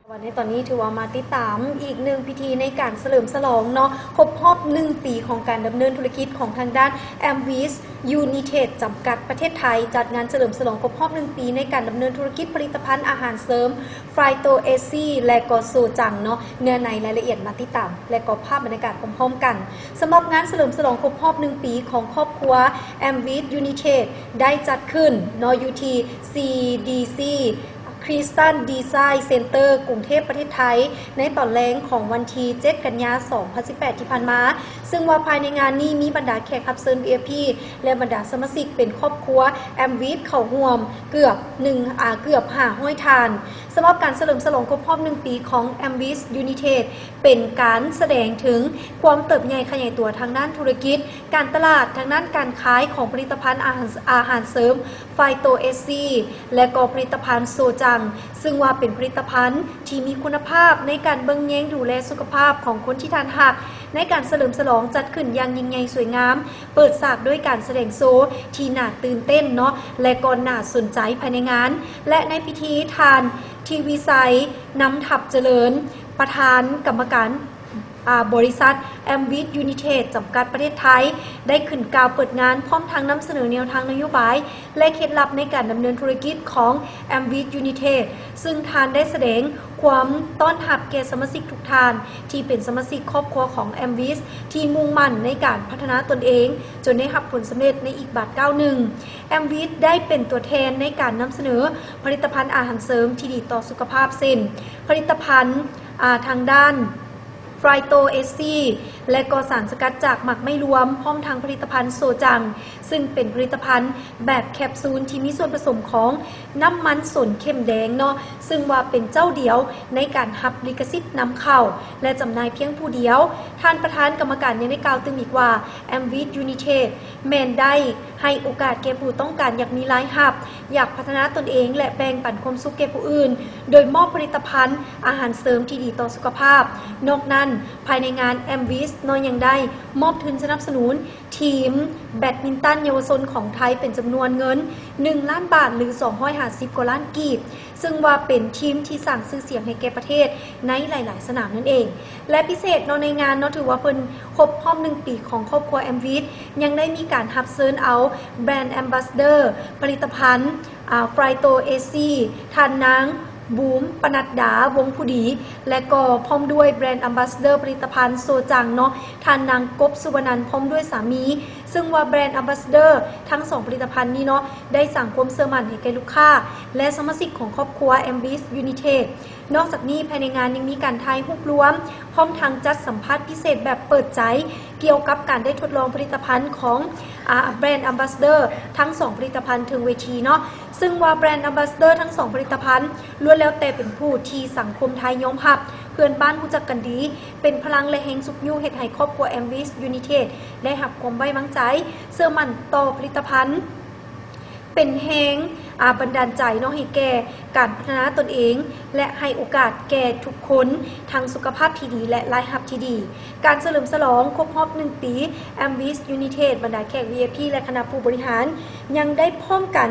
ໃນຕອນນີ້ຖືວ່າມາຕິດຕາມອີກໜຶ່ງພິທີໃນການສະເຫຼີມສະຫຼອງເນາະ ຄົບຮອບໜຶ່ງປີຂອງການດຳເນີນທຸລະກິດຂອງທາງດ້ານ ແອມວິສ ຢູນິເທດ ຈຳກັດປະເທດໄທ ຈັດງານສະເຫຼີມສະຫຼອງຄົບຮອບໜຶ່ງປີໃນການດຳເນີນທຸລະກິດຜະລິດຕະພັນອາຫານເສີມ Phyto Ace ແລະກໍໂຊຈັງເນາະ. ເນື້ອໃນລາຍລະອຽດມາຕິດຕາມ ແລະກໍພາບບັນຍາກາດພ້ອມໆກັນ. ສຳລັບງານສະເຫຼີມສະຫຼອງຄົບຮອບໜຶ່ງປີຂອງຄອບຄົວ ແອມວິສ ຢູນິເທດ ໄດ້ຈັດຂຶ້ນເນາະ ຢູ່ທີ່ ຊີດີຊີ Crystal Design Center ກຸງເທບ ປະເທດໄທ ໃນຕອນແລງຂອງວັນທີເຈັດ ກັນຍາ ສອງພັນສິບແປດ ທີ່ຜ່ານມາ, ເຊິ່ງວ່າພາຍໃນງານນີ້ມີບັນດາແຂກຮັບເຊີນ ວີໄອພີ ແລະ ບັນດາສະມາຊິກເປັນຄອບຄົວ ແອມວິສ ເຂົ້າຮ່ວມເກືອບໜຶ່ງ ອາ ເກືອບຫ້າຮ້ອຍທ່ານ. ສຳລັບການສະເຫຼີມສະຫຼອງຄົບຮອບໜຶ່ງປີຂອງ ແອມວິສ ຢູນິເທດ ເປັນການສະແດງເຖິງຄວາມເຕີບໃຫຍ່ຂະຫຍາຍຕົວທາງດ້ານທຸລະກິດ, ການຕະຫຼາດ, ທາງດ້ານການຂາຍຂອງຜະລິດຕະພັນອາຫານ ອາຫານເສີມ Phyto Ace ແລະກໍຜະລິດຕະພັນໂຊຈັງ, ເຊິ່ງວ່າເປັນຜະລິດຕະພັນທີ່ມີຄຸນນະພາບໃນການເບິ່ງແຍງດູແລສຸຂະພາບຂອງຄົນທີ່ທ່ານຮັກ. ໃນການສະເຫຼີມສະຫຼອງຈັດຂຶ້ນຢ່າງຍິ່ງໃຫຍ່ສວຍງາມ, ເປີດສາກດ້ວຍການສະແດງໂຊທີ່ໜ້າຕື່ນເຕັ້ນເນາະ ແລະກໍໜ້າສົນໃຈພາຍໃນງານ. ແລະໃນພິທີ ທ່ານ ທີວີໄຊ ນຳທັບຈະເລີນ ປະທານກຳມະການ ອາ ບໍລິສັດ ແອມວິສ ຢູນິເທດ ຈຳກັດປະເທດໄທ ໄດ້ຂຶ້ນກ່າວເປີດງານ ພ້ອມທັງນຳສະເໜີແນວທາງນະໂຍບາຍ ແລະ ເຄັດລັບໃນການດຳເນີນທຸລະກິດຂອງ ແອມວິສ ຢູນິເທດ ເຊິ່ງທ່ານໄດ້ສະແດງຄວາມຕ້ອນຮັບແກ່ສະມາຊິກທຸກທ່ານ ທີ່ເປັນສະມາຊິກຄອບຄົວຂອງ ແອມວິສ ທີ່ມຸ່ງໝັ້ນໃນການພັດທະນາຕົນເອງ ຈົນໄດ້ຮັບຜົນສຳເລັດໃນອີກບາດກ້າວໜຶ່ງ. ແອມວິສ ໄດ້ເປັນຕົວແທນໃນການນຳສະເໜີຜະລິດຕະພັນອາຫານເສີມທີ່ດີຕໍ່ສຸຂະພາບ ເຊັ່ນ ຜະລິດຕະພັນ ອາ ທາງດ້ານ Phyto Ace ແລະກໍສານສະກັດຈາກໝາກໄມ້ລວມ, ພ້ອມທັງຜະລິດຕະພັນໂຊຈັງ ເຊິ່ງເປັນຜະລິດຕະພັນແບບແຄບຊູນທີ່ມີສ່ວນປະສົມຂອງນ້ຳມັນສົນເຂັ້ມແດງເນາະ, ເຊິ່ງວ່າເປັນເຈົ້າດຽວໃນການຮັບລິຂະສິດນຳເຂົ້າ ແລະ ຈຳໜ່າຍພຽງຜູ້ດຽວ. ທ່ານປະທານກຳມະການຍັງໄດ້ກ່າວຕື່ມອີກວ່າ ແອມວິສ ຢູນິເທດ ແມ່ນໄດ້ໃຫ້ໂອກາດແກ່ຜູ້ຕ້ອງການຢາກມີລາຍຮັບ, ຢາກພັດທະນາຕົນເອງ ແລະ ແບ່ງປັນຄວາມສຸກແກ່ຜູ້ອື່ນ ໂດຍມອບຜະລິດຕະພັນອາຫານເສີມທີ່ດີຕໍ່ສຸຂະພາບ. ນອກນັ້ນ, ພາຍໃນງານ ແອມວິສ ເນາະ ຍັງໄດ້ມອບທຶນສະໜັບສະໜູນທີມແບດມິນຕັນເຍົາວະຊົນຂອງໄທເປັນຈຳນວນເງິນໜຶ່ງລ້ານບາດ ຫຼື ສອງຮ້ອຍຫ້າສິບກວ່າລ້ານກີບ, ເຊິ່ງວ່າເປັນທີມທີ່ສ້າງຊື່ສຽງໃຫ້ແກ່ປະເທດໃນຫຼາຍໆສະໜາມນັ້ນເອງ. ແລະ ພິເສດເນາະ ໃນງານເນາະ ຖືວ່າເພິ່ນຄົບຮອບໜຶ່ງປີຂອງຄອບຄົວ ແອມວິສ ຍັງໄດ້ມີການຮັບເຊີນເອົາແບຣນແອມບາສເດີຜະລິດຕະພັນ ອາ Phyto Ace ທ່ານນາງ ບູມ ປະນັດດາ ວົງຜູ້ດີ ແລະ ກໍພ້ອມດ້ວຍແບຣນແອມບາສເດີຜະລິດຕະພັນໂຊຈັງເນາະ ທ່ານນາງ ກົບ ສຸວະນັນ ພ້ອມດ້ວຍສາມີ, ເຊິ່ງວ່າແບຣນແອມບາສເດີທັງສອງຜະລິດຕະພັນນີ້ເນາະ ໄດ້ສ້າງຄວາມເຊື່ອໝັ້ນໃຫ້ແກ່ລູກຄ້າ ແລະ ສະມາຊິກຂອງຄອບຄົວ ແອມວິສ ຢູນິເທດ. ນອກຈາກນີ້, ພາຍໃນງານຍັງມີການຖ່າຍຮູບລວມ ພ້ອມທັງຈັດສຳພາດພິເສດແບບເປີດໃຈ ກ່ຽວກັບການໄດ້ທົດລອງຜະລິດຕະພັນຂອງ ອາ ແບຣນແອມບາສເດີທັງສອງຜະລິດຕະພັນເທິງເວທີເນາະ, ເຊິ່ງວ່າແບຣນແອມບາສເດີທັງສອງຜະລິດຕະພັນ ລ້ວນແລ້ວແຕ່ເປັນຜູ້ທີ່ສັງຄົມໄທຍອມຮັບ, ເພື່ອນບ້ານຮູ້ຈັກກັນດີ, ເປັນພະລັງ ແລະ ແຮງຊຸກຍູ້ເຮັດໃຫ້ຄອບຄົວ ແອມວິສ ຢູນິເທດ ໄດ້ຮັບຄວາມໄວ້ວາງໃຈ, ເຊື່ອໝັ້ນຕໍ່ຜະລິດຕະພັນ, ເປັນແຮງ ອາ ບັນດານໃຈເນາະ ໃຫ້ແກ່ການພັດທະນາຕົນເອງ ແລະ ໃຫ້ໂອກາດແກ່ທຸກຄົນທັງສຸຂະພາບທີ່ດີ ແລະ ລາຍຮັບທີ່ດີ. ການສະເຫຼີມສະຫຼອງຄົບຮອບໜຶ່ງປີ ແອມວິສ ຢູນິເທດ ບັນດາແຂກ ວີໄອພີ ແລະ ຄະນະຜູ້ບໍລິຫານ ຍັງໄດ້ພ້ອມກັນ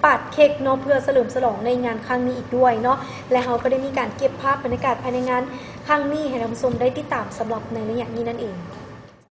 ປາດເຄັກເນາະ ເພື່ອສະເຫຼີມສະຫຼອງໃນງານຄັ້ງນີ້ອີກດ້ວຍເນາະ ແລະ ເຮົາກໍໄດ້ມີການເກັບພາບບັນຍາກາດພາຍໃນງານຄັ້ງນີ້ໃຫ້ທ່ານຜູ້ຊົມໄດ້ຕິດຕາມ ສຳລັບໃນໄລຍະນີ້ນັ້ນເອງ.